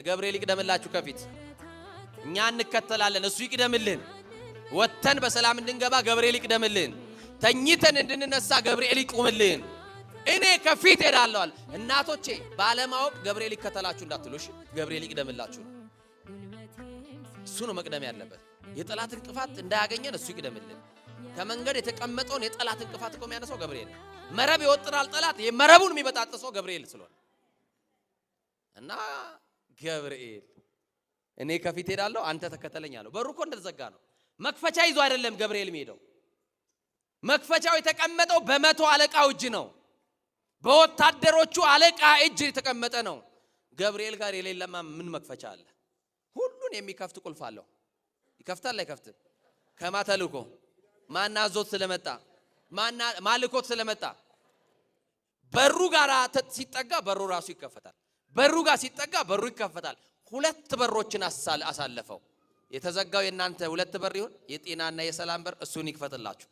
ገብርኤል ይቅደምላችሁ ከፊት፣ እኛ እንከተላለን፣ እሱ ይቅደምልን። ወጥተን በሰላም እንድንገባ ገብርኤል ይቅደምልን። ተኝተን እንድንነሳ ገብርኤል ይቁምልን። እኔ ከፊት ሄዳለሁ አለ። እናቶቼ፣ ባለማወቅ ገብርኤል ይከተላችሁ እንዳትሉ፣ እሺ? ገብርኤል ይቅደምላችሁ ነው። እሱ ነው መቅደም ያለበት። የጠላት እንቅፋት እንዳያገኘን እሱ ይቅደምልን። ከመንገድ የተቀመጠውን የጠላት እንቅፋት እኮ የሚያነሳው ገብርኤል ነው። መረብ ይወጥራል ጠላት፣ የመረቡን የሚበጣጥሰው ገብርኤል ስለሆነ እና ገብርኤል እኔ ከፊት ሄዳለሁ፣ አንተ ተከተለኝ አለው። በሩ እኮ እንደተዘጋ ነው። መክፈቻ ይዞ አይደለም ገብርኤል የሚሄደው። መክፈቻው የተቀመጠው በመቶ አለቃው እጅ ነው። በወታደሮቹ አለቃ እጅ የተቀመጠ ነው። ገብርኤል ጋር የሌለማ ምን መክፈቻ አለ? ሁሉን የሚከፍት ቁልፍ አለው። ይከፍታል አይከፍትም? ከማ ተልኮ፣ ማን አዞት ስለመጣ፣ ማልኮት ስለመጣ በሩ ጋር ሲጠጋ በሩ ራሱ ይከፈታል። በሩ ጋር ሲጠጋ በሩ ይከፈታል። ሁለት በሮችን አሳለፈው። የተዘጋው የእናንተ ሁለት በር ይሁን፣ የጤናና የሰላም በር እሱን ይክፈትላችሁ።